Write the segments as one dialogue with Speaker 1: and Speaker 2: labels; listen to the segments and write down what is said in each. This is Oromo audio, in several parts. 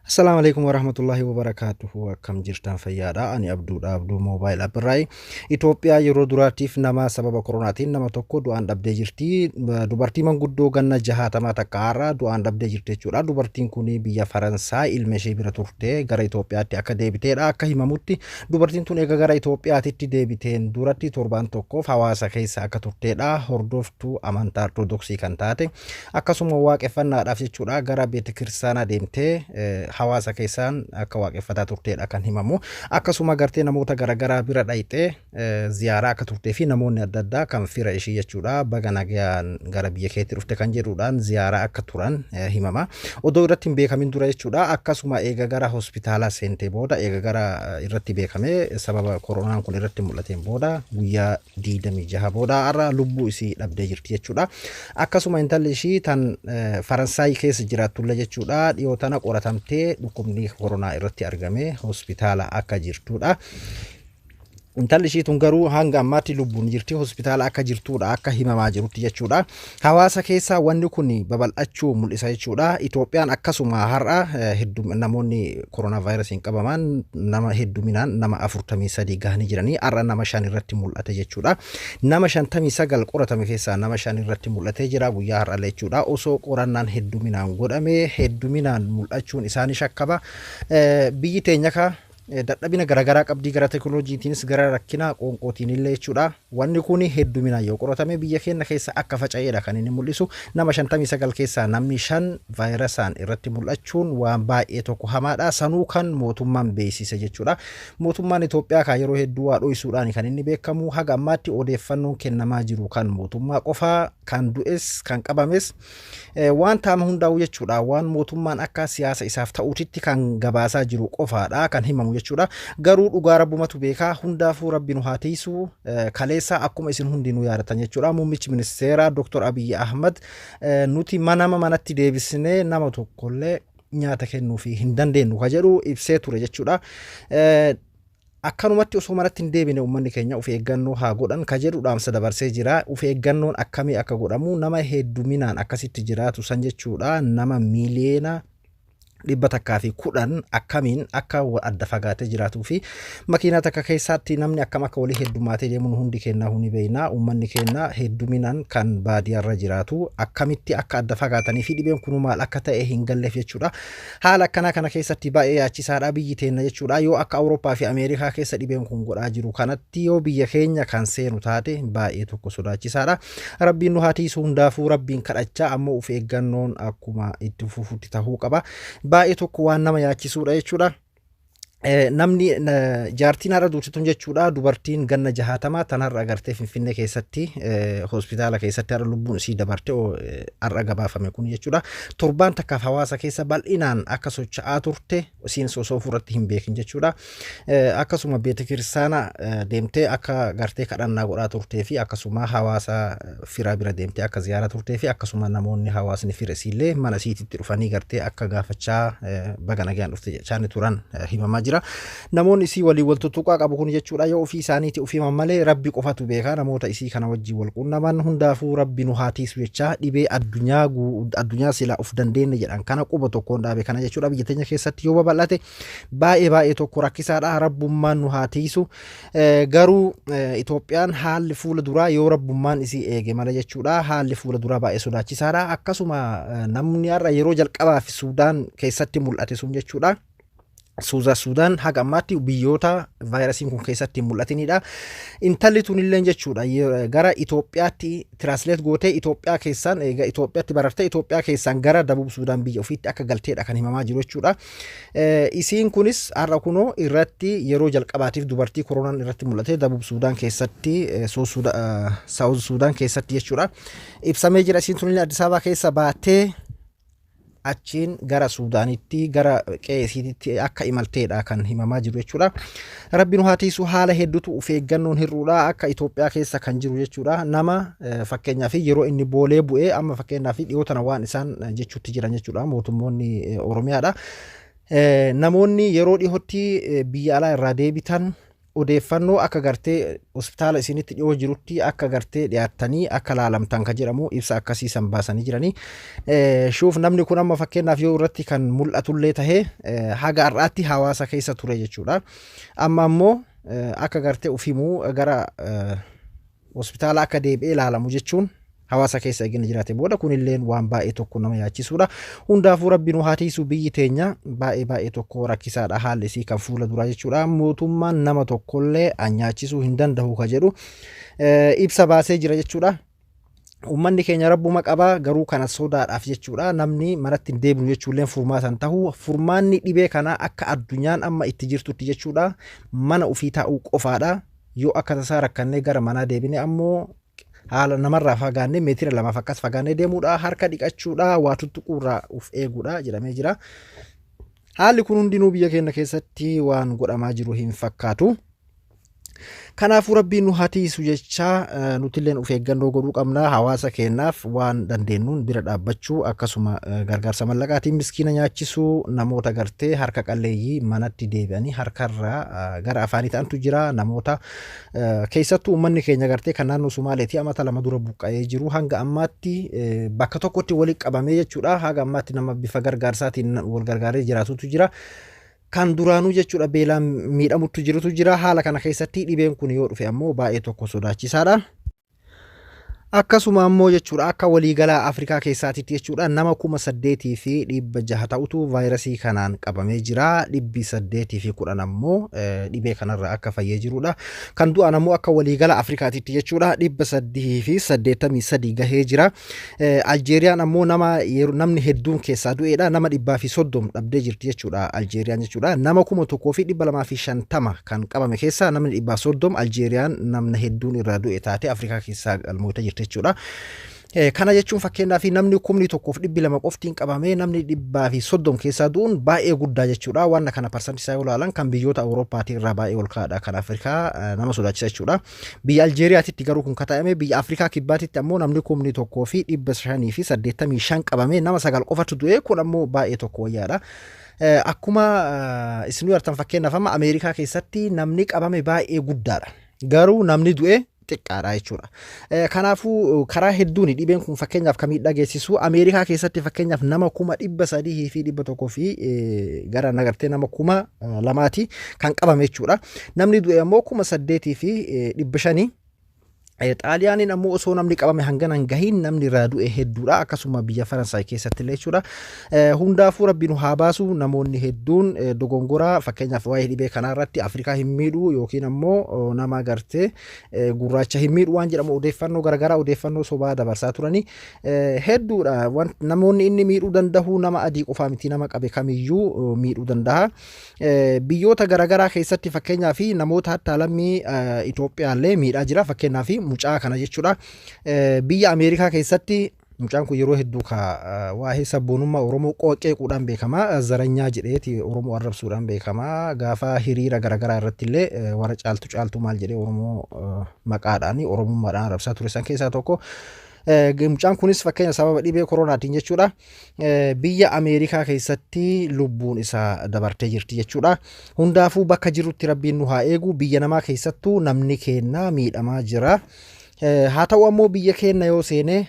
Speaker 1: Assalaamu alaikum warahmatullahi wabarakaatuhu. Akkam jirtan? Fayyaadha. Ani Abduudha, Abduu Moobaayil App irraayi. Itoophiyaa yeroo duraatiif nama sababa koronaatiin nama tokko du'aan dhabdee jirti. Dubartii manguddoo ganna 60 takka har'a du'aan dhabdee jirti jechuudha. Dubartiin kun biyya Faransaay ilma ishee bira turte gara Itoophiyaatti akka deebiteedha. Akka himamutti dubartiin tun eega gara Itoophiyaatitti deebiteen duratti torbaan tokkoof hawaasa keessa akka turteedha. Hordoftuu amantaa Ortodoksii kan taate, akkasuma waaqeffannaadhaaf jechuudha gara beeta kiristaanaa deemtee hawaasa keessaan akka waaqeffataa turteedha kan himamu. Akkasuma gartee namoota garaagaraa bira dhayxee ziyaaraa akka turtee fi namoonni adda addaa kan fira ishii jechuudha baga nagayaan gara biyya keetti dhufte kan jedhuudhaan ziyaaraa akka turan himama. Odoo irratti hin beekamin dura jechuudha. Akkasuma eega gara hospitaalaa seentee booda, eega gara irratti beekamee sababa koronaan kun irratti mul'ateen booda, guyyaa 26 booda har'a lubbuu isii dhabdee jirti jechuudha. Akkasuma intalli ishii tan Faransaay keessa jiraattullee jechuudha dhiyoo tana qoratamtee dhukkubni koronaa irratti argame hospitaala akka jirtudha. Intalli ishii tun garuu hanga ammaatti lubbuun jirti, hospitaala akka jirtudha akka himamaa jirutti jechuudha. Hawaasa keessaa wanni kun babal'achuu mul'isa jechuudha. Itoophiyaan akkasuma har'a namoonni koronaa vaayirasiin qabaman nama hedduminaan nama 43 gahanii jiranii, har'a nama 5 irratti mul'ate jechuudha. Nama 59 qoratame keessaa nama 5 irratti mul'atee jira guyyaa har'a jechuudha. Osoo qorannaan hedduminaan godhame hedduminaan mul'achuun isaanii shakkaba. Biyyi teenya ka dadhabina garaagaraa qabdii, gara teekinooloojiitiinis gara rakkina qoonqootiin illee jechuudha. Wanni kun hedduminaan yoo qoratame biyya keenya keessa akka faca'eedha kan inni mul'isu. Nama 59 keessaa namni 5 vaayirasaan irratti mul'achuun waan baay'ee tokko hamaadha. Sanuu kan mootummaan beeksise jechuudha. Mootummaan Itoophiyaa kan yeroo hedduu waa dho'isuudhaan kan inni beekamu, haga ammaatti odeeffannoon kennamaa jiru kan mootummaa qofaa, kan du'es kan qabames waan taama hundaa'u jechuudha. Waan mootummaan akka siyaasa isaaf ta'uutitti kan gabaasaa jiru qofaadha kan himamu jechuudha. Garuu dhugaa rabbumatu beekaa. Hundaafuu rabbi nu haa tiisu. Kaleessa akkuma isin hundinuu yaadatan jechuudha, muummichi ministeeraa Dr. Abiyyi Ahmad nuti manama manatti deebisnee nama tokkollee nyaata kennuufi hin dandeenyu ka jedhu ibsee ture jechuudha. Akkanumatti osoo manatti hin deebine uummanni keenya of eeggannoo haa godhan ka jedhu dhaamsa dabarsee jira. Of eeggannoon akkamii akka godhamu, nama hedduminaan akkasitti jiraatu san jechuudha, nama miiliyoona 110 akkamiin akka adda fagaatee jiraatuu fi makiinaa takka keessatti namni akkam akka walii heddummaatee deemuun hundi kennaa huni beekna. Uummanni keenya hedduminaan kan baadiyyaarra jiraatu akkamitti akka adda fagaatanii fi dhibeen kun maal akka ta'e hin galleef jechuudha. Haala akkanaa kana keessatti baay'ee yaachisaadha biyyi teenna jechuudha. Yoo akka Awurooppaa fi Ameerikaa keessa dhibeen kun godhaa jiru kanatti yoo biyya keenya kan seenu taate baay'ee tokko sodaachisaadha. Rabbiin nu haa tiisu. Hundaafuu rabbiin kadhachaa ammoo of eeggannoon akkuma itti fufutti tahuu qaba. Baay'ee tokko waan nama yaachisuudha jechuudha. Namni jaartiin har'a duute tun jechuudha, dubartiin ganna 60 tan har'a agartee Finfinnee keessatti hospitaala keessatti har'a lubbuun isii dabarte har'a gabaafame kun jechuudha. Torbaan takkaaf hawaasa keessa bal'inaan akka socho'aa turte, isiin osoo ofirratti hin beekin jechuudha. Akkasuma beeta kiristaana deemtee akka gartee kadhannaa godhaa turtee fi akkasuma hawaasa firaa bira deemtee akka ziyaaraa turtee fi akkasuma namoonni hawaasni fira isiillee mana isiititti dhufanii gartee akka gaafachaa baga nagaan dhufte jechaa turan himamaa jira. Namoonni isii waliin wal tuttuqaa qabu kun jechuudha yoo ofii isaaniiti ofii malee rabbi qofatu beeka namoota isii kana wajjin wal quunnaman. Hundaafuu rabbi nu haa tiisu jechaa, dhibee addunyaa addunyaa silaa of dandeenye jedhan kana quba tokkoon dhaabe kana jechuudha biyya teenya keessatti yoo babal'ate baay'ee baay'ee tokko rakkisaadha. Rabbummaan nu haa tiisu. Garuu Itoophiyaan haalli fuula duraa yoo rabbummaan isii eege malee jechuudha haalli fuula duraa baay'ee sodaachisaadha. Akkasuma namni har'a yeroo jalqabaaf Suudaan keessatti mul'ate sun jechuudha. Suudaan haga ammaatti biyyoota vaayirasiin kun keessatti hin mul'atinidha. Intalli tunillee jechuudha gara Itoophiyaatti translate gootee, Itoophiyaa keessaan egaa Itoophiyaatti barartee Itoophiyaa keessaan gara Dabub Suudaan biyya ofiitti akka galteedha kan himamaa jiru jechuudha. Isiin kunis har'a kunoo irratti yeroo jalqabaatiif dubartii koronaan irratti mul'ate Dabub Suudaan keessatti, South Suudaan keessatti jechuudha. Ibsamee jira, isiin tunillee Addis Ababaa keessa baatee achiin gara Suudaanitti gara qe'ee isiitti akka imalteedha kan himamaa jiru jechuudha. Rabbi nu haa tiisu. Haala hedduutu of eeggannoon hir'uudha akka Itoophiyaa keessa kan jiru jechuudha. Nama fakkeenyaaf yeroo inni boolee bu'ee amma fakkeenyaaf dhiyoo tana waan isaan jechuutti jiran jechuudha mootummoonni Oromiyaadha. Namoonni yeroo dhiyootti biyya alaa irraa deebitan Odeeffannoo akka gartee hospitaala isinitti dhiyoo jirutti akka gartee dhiyaattanii akka laalamtan kan jedhamu ibsa akkasii san baasanii jiranii. Shuuf, namni kun amma fakkeenyaaf yoo irratti kan mul'atullee tahee haga har'aatti hawaasa keessa ture jechuudha. Amma ammoo akka gartee ufimuu gara hospitaala akka deebi'ee ilaalamu jechuun hawaasa keessa eegina jiraate booda, kunilleen waan baay'ee tokko nama yaachisuudha. Hundaafuu Rabbi nu haa tiisu. Biyyi teenya baay'ee baay'ee tokko rakkisaadha haalli isii kan fuula duraa jechuudha. Mootummaan nama tokkollee nyaachisuu hin danda'u ka jedhu ibsa baasee jira jechuudha. Uummanni keenya rabbuma qaba, garuu kana sodaadhaaf jechuudha. Namni manatti hin deebinu jechuulleen furmaata hin tahu. Furmaanni dhibee kanaa akka addunyaan amma itti jirtutti jechuudha, mana ofii taa'uu qofaadha. Yoo akka tasaa rakkannee gara manaa deebine ammoo haala namarraa fagaannee, meetira 2f akkas fagaannee deemuudha, harka dhiqachuudha, waa tuttuquurraa of eeguudha jedhamee jira. Haalli kun hundinuu biyya keenya keessatti waan godhamaa jiru hin fakkaatu. Kanaafuu Rabbiin nu haa tiisu jecha nutilleen of eeggannoo godhuu qabna. Hawaasa keenyaaf waan dandeenyuun bira dhaabbachuu, akkasuma gargaarsa mallaqaatiin miskiina nyaachisuu, namoota gartee harka qalleeyyii manatti deebi'anii harkarraa gara afaanii ta'antu jira. Namoota keessattuu uummanni keenya gartee kan naannoo Sumaaleetii amata 2 dura buqqa'ee jiru hanga ammaatti bakka tokkotti walitti qabamee jechuudha. Haga ammaatti nama bifa gargaarsaatiin wal gargaaree jiraatutu jira. Kan duraanuu jechuudha beelaan miidhamutu jirutu jira. Haala kana keessatti dhibeen kun yoo dhufe ammoo baay'ee tokko sodaachisaadha. Akkasuma ammoo jechuudha akka waliigalaa Afrikaa keessaatitti jechuudha nama 8600 ta'utu vaayirasii kanaan qabamee jira. 810 ammoo dhibee kanarraa akka fayyee jirudha. Kan du'an ammoo akka waliigala Afrikaatitti jechuudha 383 gahee jira. Aljeeriyaan ammoo nama namni hedduun keessaa du'eedha. Nama 130 dhabdee jirti jechuudha Aljeeriyaan jechuudha. Nama 1250 kan qabame keessaa namni 130, Aljeeriyaan namni hedduun irraa du'e taate Afrikaa keessaa galmoota jirti jechuudha. Kana jechuun fakkeenyaaf namni 1200 qoftiin qabamee namni 130 keessaa du'uun baay'ee guddaa jechuudha. Waan kana parsantii isaa yoo ilaalan kan biyyoota Awurooppaatii irraa baay'ee ol ka'aadha. Kan Afrikaa nama sodaachisa jechuudha. Biyya Aljeeriyaatitti garuu kun kata'ame. Biyya Afrikaa Kibbaatitti ammoo namni 1585 qabamee nama 9 qofatu du'e. Kun ammoo baay'ee tokko wayyaadha. Akkuma isin artan, fakkeenyaaf amma Ameerikaa keessatti namni qabame baay'ee guddaadha. Garuu namni du'e xiqqaadha jechuudha. Kanaafuu karaa hedduun dhibeen kun fakkeenyaaf kan miidhaa geessisu Ameerikaa keessatti fakkeenyaaf nama 301,000 fi gara nagartee nama 2000ti kan qabame jechuudha. Namni du'e ammoo 8500. Xaaliyaaniin ammoo osoo namni qabame hangana hin gahiin namni irraa du'e hedduudha. Akkasuma biyya Faransaay keessatti illee jechuudha. Hundaafuu Rabbi nu haa baasu. Namoonni hedduun dogongora fakkeenyaaf waa'ee dhibee kanaa irratti Afrikaa hin miidhu yookiin ammoo nama gartee gurraacha hin miidhu waan jedhamu odeeffannoo garaagaraa, odeeffannoo sobaa dabarsaa turanii hedduudha. Namoonni inni miidhuu danda'u nama adii qofaa miti, nama qabe kamiyyuu miidhuu danda'a. Biyyoota garaagaraa keessatti fakkeenyaaf namoota hatta lammii Itoophiyaallee miidhaa jira. Fakkeenyaaf mucaa kana jechuudha. Biyya Ameerikaa keessatti mucaan kun yeroo hedduu ka waa'ee sabboonummaa Oromoo qeequudhaan beekama. Zaranyaa jedheeti Oromoo arrabsuudhaan beekama. Gaafa hiriira garaagaraa irratti illee warra caaltu caaltu maal jedhee Oromoo maqaadhaan Oromummaadhaan arrabsaa ture san keessaa tokko. Mucaan kunis fakkeenya sababa dhibee koronaatiin jechuudha biyya Ameerikaa keessatti lubbuun isaa dabartee jirti jechuudha. Hundaafuu bakka jirutti Rabbiin nu haa eegu. Biyya namaa keessattuu namni keenya miidhamaa jira. Haa ta'u ammoo biyya keenya yoo seene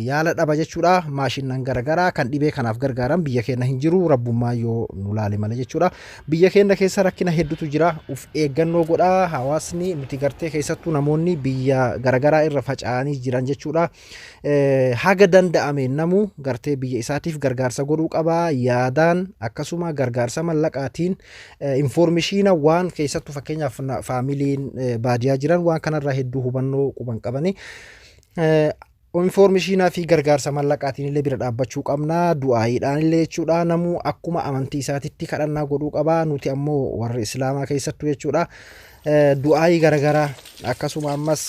Speaker 1: yaala dhaba jechuudha. Maashinnan garaagaraa kan dhibee kanaaf gargaaran biyya keenya hin jiru, rabbummaa yoo nu laale malee jechuudha. Biyya keenya keessa rakkina hedduutu jira. Uf eeggannoo godhaa hawaasni nuti gartee keessattuu namoonni biyya garaagaraa irra faca'anii jiran jechuudha. Haga danda'ame namu gartee biyya isaatiif gargaarsa godhuu qaba. Yaadaan, akkasuma gargaarsa mallaqaatiin, information waan keessattuu fakkeenyaaf faamiliin baadiyyaa jiran waan kanarraa hedduu hubannoo quban qabani. Information fi gargaarsa mallaqaatiin illee bira dhaabbachuu qabna. Du'aayiidhaan illee jechuudha. Namuu akkuma amantii isaatitti kadhannaa godhuu qaba. Nuti ammoo warri Islaamaa keessattuu jechuudha. Du'aayii garaagaraa akkasuma ammas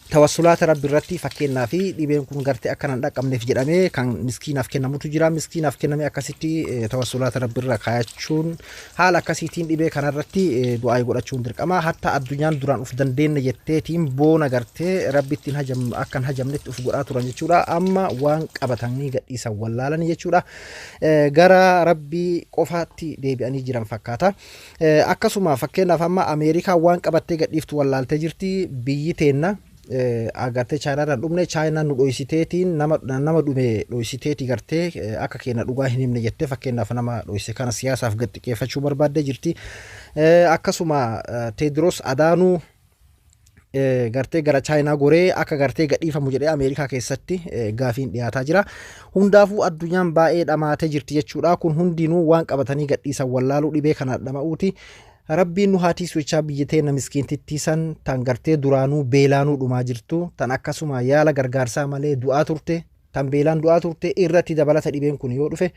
Speaker 1: Tawassulaata Rabbi irratti fakkeenyaa fi dhibeen kun gartee akka hin dhaqqabneef jedhamee kan miskiinaaf kennamutu jira. Miskiinaaf kenname akkasitti tawassulaata Rabbi irra kaayachuun haala akkasiitiin dhibee kanarratti du'aa godhachuun dirqama. Hatta addunyaan duraan uf dandeenye jetteetiin boona gartee Rabbi ittiin hajam akka hin hajamnetti uf godhaa turan jechuudha. Amma waan qabatanii gadhiisan wallaalanii jechuudha. Gara Rabbii qofaatti deebi'anii jiran fakkaata. Akkasuma fakkeenyaaf amma Ameerikaan waan qabattee gadhiiftu wallaaltee jirti. Biyyi teenna agartee Chaayinaarraan dhumne, Chaayinaan nu dhoysiteetiin, nama dhume dhoysiteeti, gartee akka keenya dhugaa hin himne jettee fakkeenyaaf nama dhoyse kana siyaasaaf gad xiqqeeffachuu barbaaddee jirti. Akkasuma Teediroos Adaanuu gartee gara Chaayinaa goree akka gartee gadhiifamu jedhee Ameerikaa keessatti gaafiin dhiyaataa jira. Hundaafuu addunyaan baay'ee dhamaatee jirti jechuudha. Kun hundinuu waan qabatanii gadhiisan wallaaluu dhibee kana dhama'uuti. Rabbiin nu haa tiisu jechaa, biyya teenya miskiintittii san tan gartee duraanuu beelaanuu dhumaa jirtu, tan akkasuma yaala gargaarsaa malee du'aa turte, tan beelaan du'aa turte irratti dabalata dhibeen kun yoo dhufe,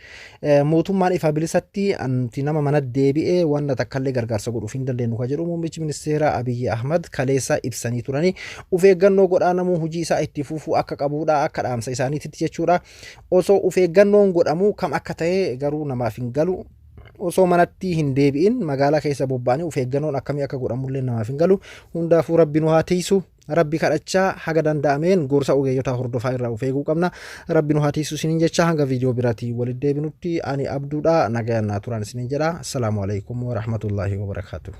Speaker 1: mootummaan ifa bilisatti anti nama mana deebi'ee wanna takkallee gargaarsa godhuuf hin dandeenyu ka jedhu muummichi ministeera Abiyyi Ahmad kaleessa ibsanii turanii. Uf eeggannoo godhaa, namuu hojii isaa itti fufuu akka qabuudha akka dhaamsa isaaniititti jechuudha. Osoo uf eeggannoon godhamu kam akka ta'e garuu namaaf hin galu. Osoo manatti hin deebi'in magaalaa keessa bobba'anii uf eeggannoon akkamii akka godhamullee namaaf hin galu. Hundaafuu Rabbi nu haa tiisu. Rabbi kadhachaa haga danda'ameen gorsa ogeeyyotaa hordofaa irraa of eeguu qabna. Rabbi nu haa tiisu isiniin jecha, hanga viidiyoo biraatii walitti deebinutti ani Abduudha, nagayaan naa turan isiniin jedha. Assalaamu alaikum warahmatullaahi wabarakaatuh.